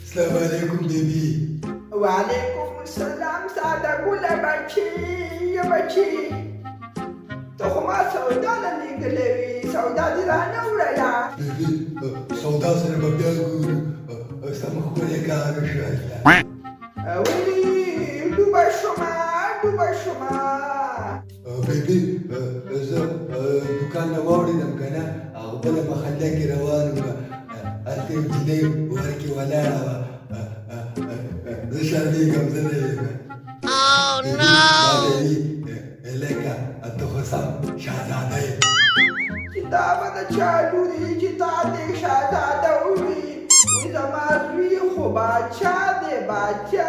السلام علیکم بیبي. وعلیکم السلام ساده ګله بچي، بچي ته خو ما سودا نه لېږلې وي، سودا دې رانه وړله. بیبي، سودا سره به بیا ګورو، سم ښکلی کار وشو. ولې ډوبه شومه، ډوبه شومه. بیبي، زه دوکان نه واوړېدم که نه، هغه بله محله کې روان وم، هلته یو جینۍ ورکې ولاړه وه. زه شرمېږم، زه نه یم. بیبي ماته وي، لکه ته خو سم شهزاده یې. چې دا به د چا لور وي چې تا دې شهزاده ووي؟ وی زما زوی خو باچا دی، باچا.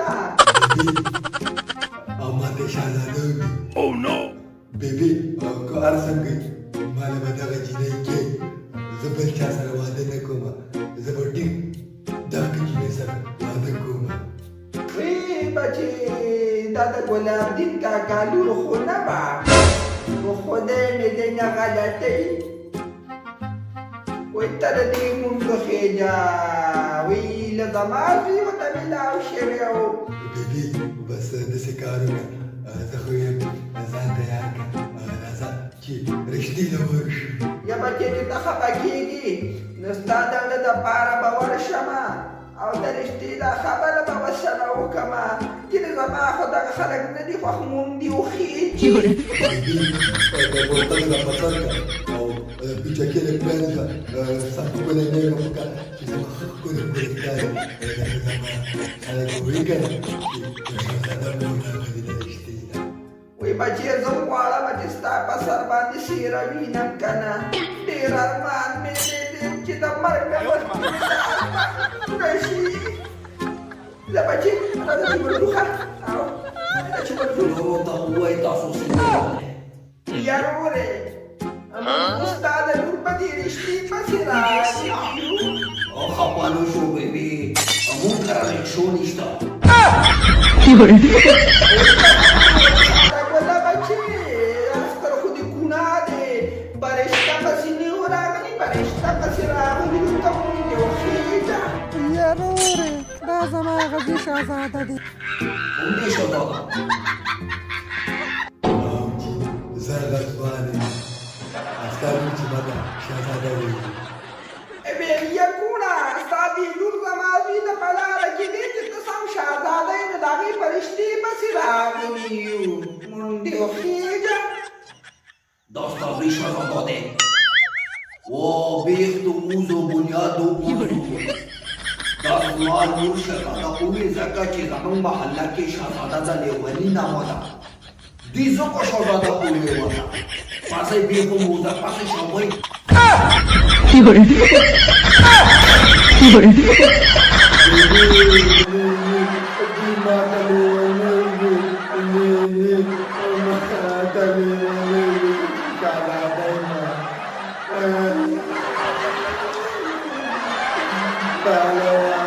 بیبي، او ماته شهزاده وي. بیبي، که هر څنګه ما له به دغه جینۍ کې، زه بل چا سره واده نه کوم، زه به ټیک دغه جینۍ سره واده کوم. وی بچې، دا د ګلاب دین کاکا لور خو نه وه؟ په خدای مې دې نه غلطوي. وی ته د دې مونږ خېجه، وی له زما زوی ورته میلاو شوی و. بیبي، بس داسې کار وکړه، زه خو یم، ځان تیار کړه، راځه چې رشتې له ورشو. یا بچې، چې ته خفه کېږي نو ستا د زړه دپاره به ورشمه او د رشتې دا خبره به ورسره وکړمه چې زما خو دغه خلک نه دي خوښ، مونږ دي وخېږي. بیبي، د بوتل را پڅر کړه او پیچکې لږ پرانیزه، سم ښکلی میک اپ وکړه چې زما ښه ښکلی ښکلی ښکاري، لکه زما خلک وایي که نه چې د شهزاده مور راغلې ده رشتې ته. وی بچې، زه غواړم چې ستا په سر باندې څېره وینم که نه، ډېر ارمان مې دی دی چې د مرګ نه مخکې مې دا ارمان پوره شي. ځه بچې، راځه چې ورځو. ښه، او راځه چې ورځو. نورو ته ووایي تاسو څنګه راغلی؟ یاره ورې، موږ ستا د لور په دې رشتې پسې راغلي یو. خفه نه شو بیبي، مونږ کره ریکشو نشته. دا ګله بچې، اختر خو دې کوڼا دی، په رشته پسې نه یو راغلي، په رشته پسې راغلي یو، ته مونږ دې وخېژه. یاره ورې، دا زما غزي شهزاده دی. کوم دی شهزاده؟ او چې زه هغه ځوان یم، ستا لور چې ماته شهزاده ویلي. بیا کوڼه، ستا دې لور زما زوی ته په لاره کې دی چې ته سم شهزاده یې، نو د هغې په رشتې پسې راغلي یو، مونږ دې وخېژه. دا ستا زوی شهزاده دی؟ و بیخ د اوزو بنیاد د اوزو. دا زما لور شهزاده ووې ځکه چې زمونږ محله کې شهزاده د لیوني نامه ده، دوی ځکه شهزاده ووې ورته. پاسې بیخ موزه پاسې شوی. دوی ماته لیونی وي، ماته لیونی وي، شهزاده یم. پهلوان.